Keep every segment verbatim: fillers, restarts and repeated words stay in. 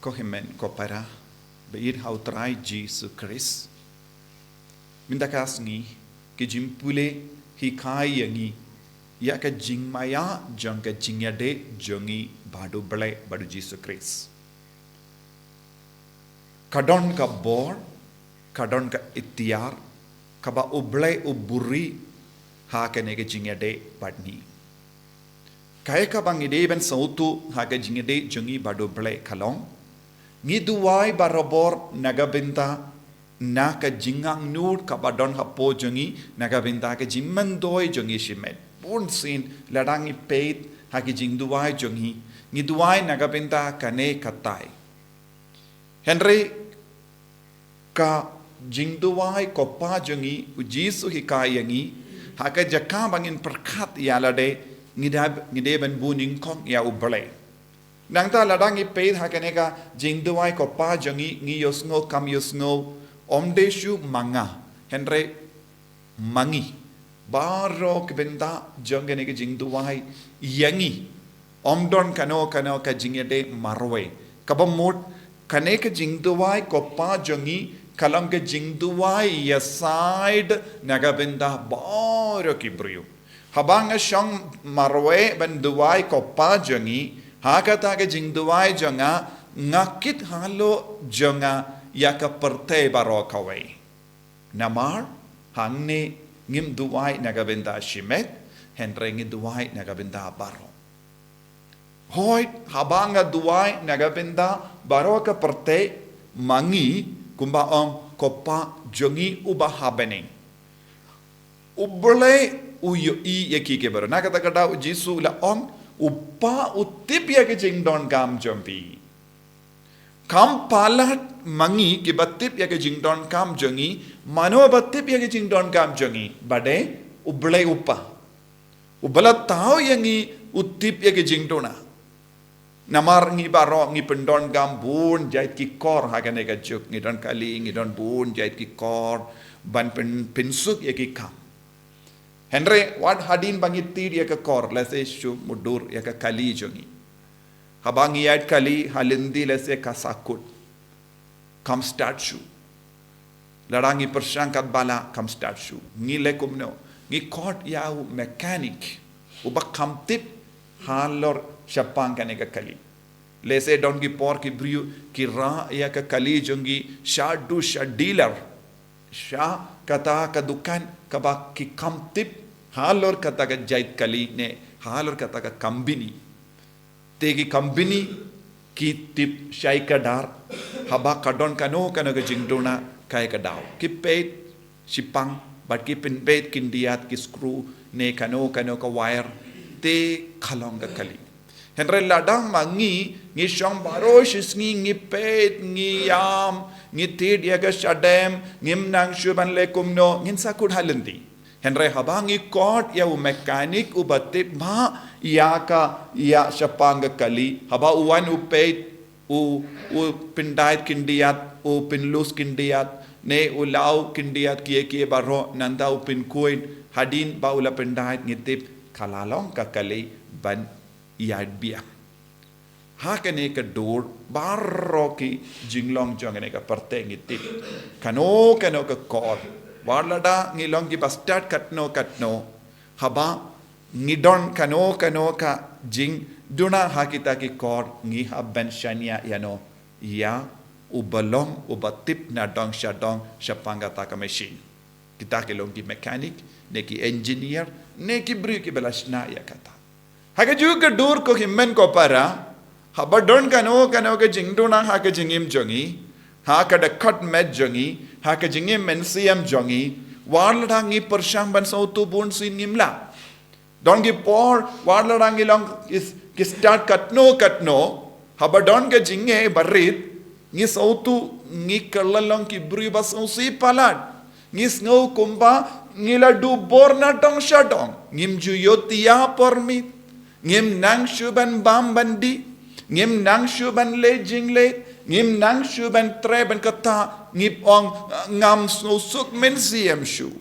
Ko hynmen ko para, baieit ha U Trai Jisu Khrist. Mynta ka sngi, ki jingpule hikai ïa ngi ïa ka jingmaïa jong ka jingïadei jong ngi bad U Blei bad U Jisu Khrist. Ka don ka bor, ka don ka iktiar, kaba U Blei u buhrieh ha kane ka jingïadei bad ngi. Kaei kaba ngi dei ban sngewthuh ha ka jingïadei jong ngi bad U Blei ka long, ngi duwai barabor na ka bynta na ka jingangnud kaba don hapoh jong ngi, na ka bynta ka jingmyntoi jong ngi shimet. Bunsien lada ngi peit ha ki jingduwai jong ngi, ngi duwai na ka bynta kane katai. Hynrei ka jingduwai ko Pa jong ngi, U Jisu hikai ïa ngi, ha ka jaka ba ngin pyrkhat ïa lade, ngi dei, ngi dei ban buh nyngkong ïa U Blei. Nangta lada ngi peit ha kane ka jingduwai ko Pa jong ngi, ngi ïohsngew kam ïohsngew, ym dei shuh ma nga, hynrei ma ngi. Baroh ki bynta jong kane ka jingduwai ïa ngi. Ym don kano kano ka jingïadei marwei. Kaba mut kane ka jingduwai ko Pa jong ngi ka long ka jingduwai ïasaid na ka bynta baroh ki briew. Haba nga shong marwei ban duwai ko Pa jong ngi, ha kata ka jingduwai jong nga, nga kit halor jong nga ïa ka pyrthei baroh kawei. Namar hangne ngim duwai na ka bynta shimet, hynrei ngi duwai na ka bynta baroh. Hooid, haba nga duwai na ka bynta baroh ka pyrthei, ma ngi, kumba ong ko Pa jong ngi uba ha bneng. U Blei u ïohi ïa ki, ki baroh. Na kata ka daw U Jisu u la ong, U Pa u tip ïa ka jingdonkam jong phi. Kam palat ma ngi kiba tip ïa ka jingdonkam jong ngi, mano ba tip ïa ka jingdonkam jong ngi, ba dei U Blei U Pa. Uba la thaw ïa ngi u tip ïa ka jingduna. Namar ngi baroh ngi pyndonkam bun jait ki kor ha kane ka juk, ngi don kali, ngi don bun jait ki kor ban pyn, pynsuk ïa ki kam. Hynrei wat hadien ba ngi tied ïa ka kor, lehse shu mutdur ïa ka kali jong ngi. Haba ngi ïaid kali ha lynti, lehse ka sakut. Kam start shuh. Lada ngi pyrshang katba lah kam start shuh. Ngi leh kumno? Ngi khot ïa u mechanic uba kham tip halor shaphang kane ka kali. Lehse don ki por ki briew ki rah ïa ka kali jong ki sha duh sha dealer, sha kata ka dukan kaba ki kham tip halor kata ka jait kali ne halor kata ka company. Te ki company ki tip shai kdar, haba ka don kano kano ka jingduna, kaei ka daw? Ki peit shipang bad ki pynbeit khyndiat ki screw ne kano kano ka wire, te ka long ka kali. Hynrei lada ma ngi, ngi shong baroh shisngi, ngi peit, ngi ïam, ngi tied ïa ka shadem, ngim nang shuh ban leh kumno, ngin sakut ha lynti. Hynrei haba ngi khot ïa u mechanic uba tip bha ïa ka, ïa shaphang ka kali, haba u wan u peit, u, u pyndait khyndiat, u pynlus khyndiat, ne u law khyndiat kiei kiei baroh, nangta u pynkhuid, hadien ba u la pyndait ngi tip ka la long ka kali ban ïaid biang. Ha kane ka dur baroh ki jinglong jong kane ka pyrthei ngi tip. Kano kano ka kor. Wat lada ngi long kiba stad katno katno. Haba ngi don kano kano ka jingduna ha kita ki kor, ngi hap ban shaniah ïano ïa uba long, uba tip na dong sha dong shaphang kata ka machine. Kita ki long ki mechanic, ne ki engineer, ne ki briew kiba la shna ïa kata. Ha kajuh ka dur ko hynmen ko para, haba don kano kano ka jingduna ha ka jingim jong ngi, ha ka dkhot met jong ngi, ha ka jingim mynsiem jong ngi, wat lada ngi pyrshang ban sngewthuh bunsien ngim lah. Don ki por, wat lada ngi long ki, ki stad katno katno, haba don ka jingeh barit, ngi sngewthuh ngi kylla long ki briew ba sngewsih palat. Ngi sngew kumba ngi la duh bor na dong sha dong. Ngim ju ïoh ïa permit. Ngim nang shuh ban bam ban dih. Ngim nang shuh ban leh jingleh. Ngim nang shuh ban treh ban kata. Ngi ong ngam sngewsuk mynsiem shuh.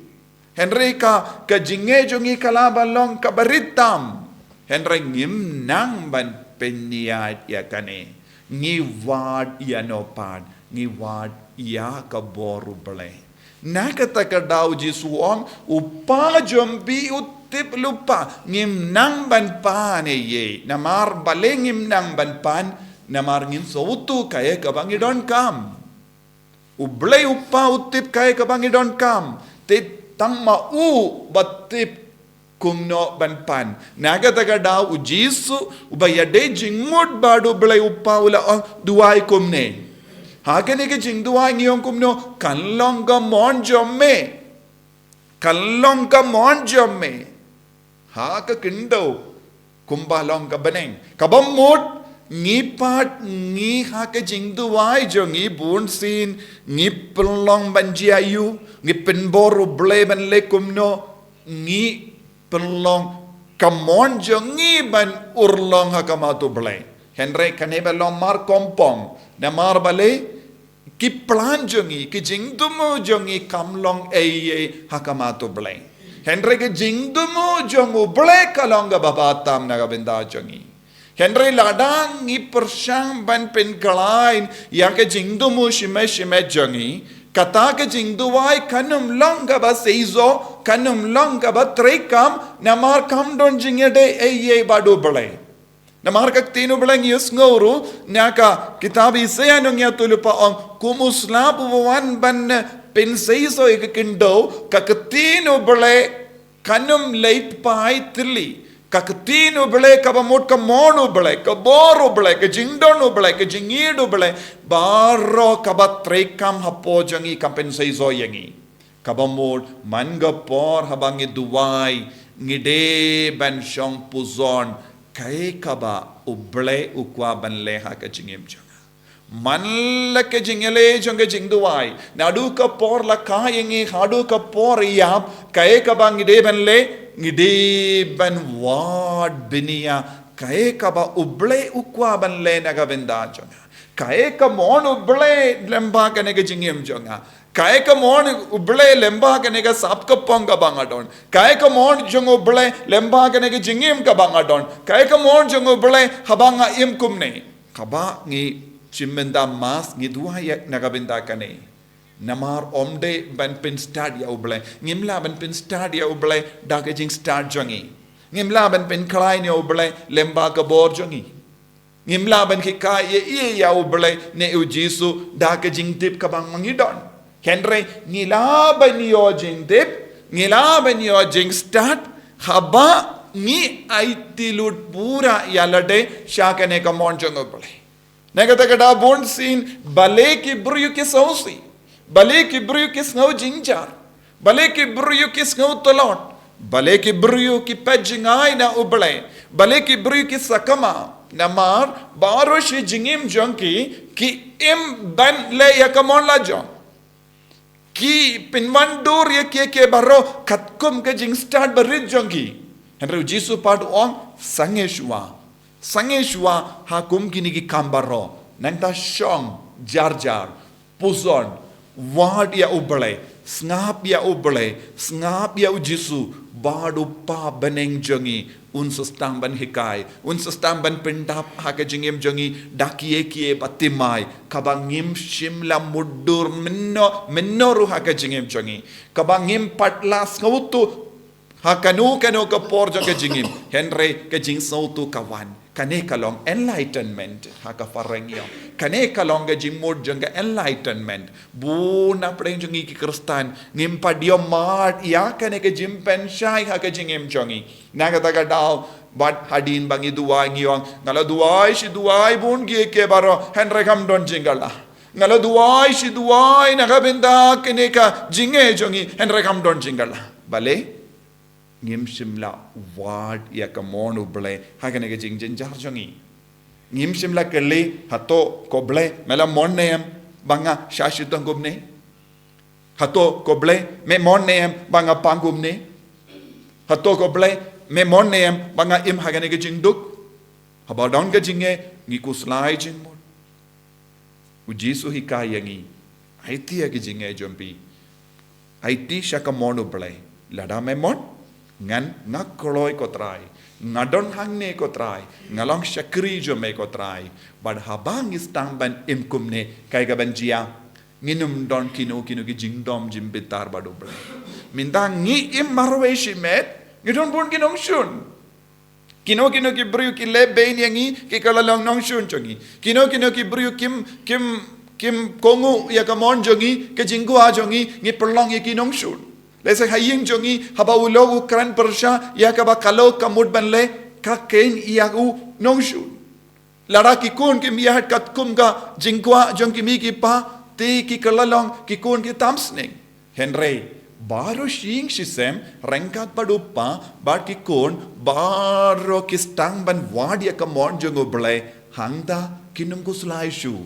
Hynrei ka, ka jingeh jong ngi ka la ba long kaba rit tam. Hynrei ngim nang ban pynïaid ïa kane. Ngi wad ïa no pat, ngi wad ïa ka bor U Blei. Na kata ka daw Jisu u ong, u pa jong phi u tip lypa, ngim nang ban pan ïa ei. Namar balei ngim nang ban pan, namar ngin sngewthuh kaei kaba ngi donkam. U Blei u pa u tip kaei kaba ngi donkam. Te tang ma u ba tip kumno ban pan. Na kata ka daw U Jisu uba ïadei jingmut bad U Blei u pa u la ong duwai kumne. Ha kane ka jingduwai ngi ong kumno, kan long ka mon jong me. Kan long ka mon jong me. Ha ka khyndew kumba long ka bneng. Kaba mut ngi pat ngi ha ka jingduwai jong ngi bunsien ngi pynlong ban jia ïa u, ngi pynbor U Blei ban leh kumno, ngi pynlong ka mon jong ngi ban urlong ha khmat U Blei. Hynrei kane ba long markongpong, namar balei, ki plan jong ngi, ki jingthmu jong ngi kam long ei ei ha khmat U Blei. Hynrei ki jingthmu jong U Blei ka long kaba bha tam na ka bynta jong ngi. Hynrei lada ngi pyrshang ban pynkhlaiñ ïa ki jingthmu shimet shimet jong ngi, kata ki jingduwai kan ym long kaba seisoh, kan ym long kaba treikam, namar kam don jingïadei ei ei bad U Blei. Namar ka ktien U Blei ngi ïohsngew ruh na ka kitab Isaïah nongïathuhlypa ong, kum u slap uba wan ban pynseisoh ïa ka khyndew, ka ktien U Blei kan ym leit phai tylli. Ka ktien U Blei kaba mut ka mon U Blei, ka bor U Blei, ka jingdon U Blei, ka jingïeit U Blei, baroh kaba treikam hapoh jong ngi, kan pynseisoh ïa ngi. Kaba mut man ka por haba ngi duwai, ngi dei ban shong pyrshah kaei kaba U Blei u kwah ban leh ha ka jingim jong nga. Man la ka jingïaleh jong ka jingduwai, naduh ka por la kha ïa ngi haduh ka por ïap, kaei kaba ngi dei ban leh, ngi dei ban wad bniah kaei kaba U Blei u kwah ban leh na ka bynta jong nga. Kaei ka mon U Blei lyngba kane ka jingim jong nga. Kaei ka mon U Blei lyngba kane ka sap ka pong kaba nga don. Kaei ka mon jong U Blei lyngba kane ka jingim kaba nga don. Kaei ka mon jong U Blei haba nga im kumne. Kaba ngi shim bynta mass ngi duwai ïa na ka bynta kane. Namar ym dei ban pynstad ïa U Blei. Ngim lah ban pynstad ïa U Blei da ka jingstad jong ngi. Ngim lah ban pynkhlaiñ ïa U Blei lyngba ka bor jong ngi. Ngim lah ban hikai ïa ïa ïa U Blei ne U Jisu da ka jingtip kaba ngi don. Hynrei ngi lah ban ïoh jingtip, ngi lah ban ïoh jingstad, haba ngi aiti lut pura ïa lade sha kane ka mon jong U Blei. Na kata ka daw bunsien balei ki briew ki sngewsih. Balei ki briew ki sngew jynjar. Balei ki briew ki sngew tlot. Balei ki briew ki peit jngai na U Blei. Balei ki briew ki sakma. Namar baroh shi jingim jong ki, ki im ban leh ïa ka mon la jong. Ki pynwandur ïa kiei kiei baroh katkum ka jingstad barit jong ki. Hynrei U Jisu pat u ong sangeh shuwa. Sangeh shuwa ha kum kine ki kam baroh. Nangta shong jar jar. Pyrshah, wad ïa U Blei, sngap ïa U Blei, sngap ïa U Jisu, bad u Pa bneng jong ngi, un sa sdang ban hikai, un sa sdang ban pyndap ha ka jingim jong ngi, da kiei kiei ba thymmai, kaba ngim shym la mutdur mynno, mynno ruh ha ka jingim jong ngi, kaba ngim pat la sngewthuh, ha kano kano ka por jong ka jingim, hynrei ka jingsngewthuh ka wan. Kane ka long enlightenment, ha ka phareng ïa. Kane ka long ka jingmut jong ka enlightenment. Bun na pdeng jong ngi ki Khristan, ngim pat ïohmad ïa kane ka jingpynshai ha ka jingim jong ngi. Na kata ka daw, bad hadien ba ngi duwai ngi ong, nga la duwai shi duwai bun kiei kiei baroh, hynrei kam don jingkylla. Nga la duwai shi duwai na ka bynta kane ka jingeh jong ngi, hynrei kam don jingkylla. Balei? Ngim shym la wad ïa ka mon U Blei ha kane ka jingjynjar jong ngi. Ngim shym la kylli, hato ko Blei me la mon ne em ba nga shah shitom kumne? Hato ko Blei me mon ne em ba nga pang kumne? Hato ko Blei me mon ne em ba nga im ha kane ka jingduk? Haba don ka jingeh ngi khuslai jingmut. U Jisu hikai ïa ngi, aiti ïa ki jingeh jong phi. Aiti sha ka mon U Blei. Lada me mon, ngan nga kloi ko Trai. Nga don hangne ko Trai, nga long shakri jong me ko Trai. Bad haba ngi sdang ban im kumne, kaei kaban jia? Ngin ym don kino kino ki jingdom jingbitar bad U Blei. Mynta ngi im marwei shimet, ngi don bun ki nongshun. Kino kino ki briew ki leh bein ïa ngi, ki kylla long nongshun jong ngi. Kino kino ki briew kim, kim, kim kohnguh ïa ka mon jong ngi, ka jingkwah jong ngi, ngi pynlong ïa ki nongshun. Lehse ha ïing jong ngi, haba u lok u kren pyrshah ïa kaba ka lok ka mut ban leh, ka kheiñ ïa u nongshun. Lada ki khun kim ïaid katkum ka jingkwah jong ki mei ki pa, te ki kylla long ki khun ki tam sneng. Hynrei baroh shi ïing shi sem, ryngkat bad u kpa bad ki khun, baroh ki sdang ban wad ïa ka mon jong U Blei, hangta kin ym khuslai shuh.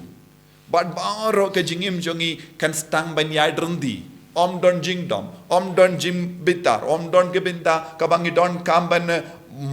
Bad baroh ka jingim jong ngi kan sdang ban ïaid ryndi. Ym don jingdom, ym don jingbitar, ym don ka bynta kaba ngi donkam ban, eh,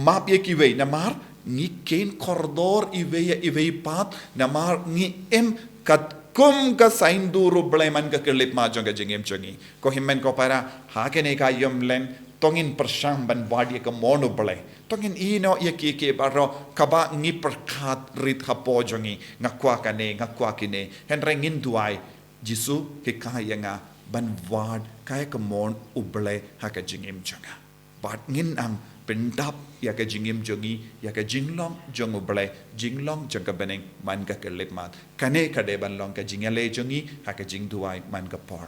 map ïa kiwei, namar ngi kheiñ kordor iwei ïa iwei pat, namar ngi im katkum ka saiñdur U Blei man ka khyllipmat jong ka jingim jong ngi. Ko hynmen ko para, ha kane ka ïamlen, to ngin pyrshang ban wad ïa ka mon U Blei. To ngin ïehnoh ïa kiei kiei baroh kaba ngi pyrkhat rit hapoh jong ngi, nga kwah kane, nga kwah kine. Hynrei ngin duwai, Jisu, hikai ïa nga ban wad kaei ka mon U Blei ha ka jingim jong nga. Bad ngin nang pyndap ïa ka jingim jong ngi ïa ka jinglong jong U Blei, jinglong jong ka bneng man ka khyllipmat. Kane ka dei ban long ka jingïaleh jong ngi ha ka jingduwai man ka por.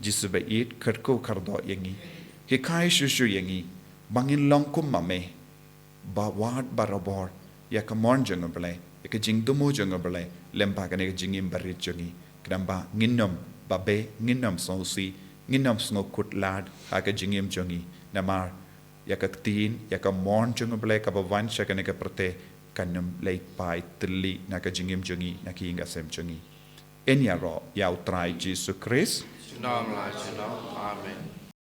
Jisu ba ïeit, kyrkhu kyrdoh ïa ngi. Hikai shuh shuh ïa ngi ba ngin long kum ma me, ba wad barabor ïa ka mon jong U Blei, ïa ka jingthmu jong U Blei lem bad kane ka jingim barit jong ngi. Khnang ba ngin ym babe, ngin ym sngewsih, ngin ym sngewkhuslai ha ka jingim jong ngi. Namar ïa ka ktien, ïa ka mon jong U Blei kaba wan sha kane ka pyrthei kan ym leit phai tylli na ka jingim jong ngi, na ka ïing ka sem jong ngi. Yn ïaroh ïa U Trai Jisu Khrist. Junom la junom. Amen.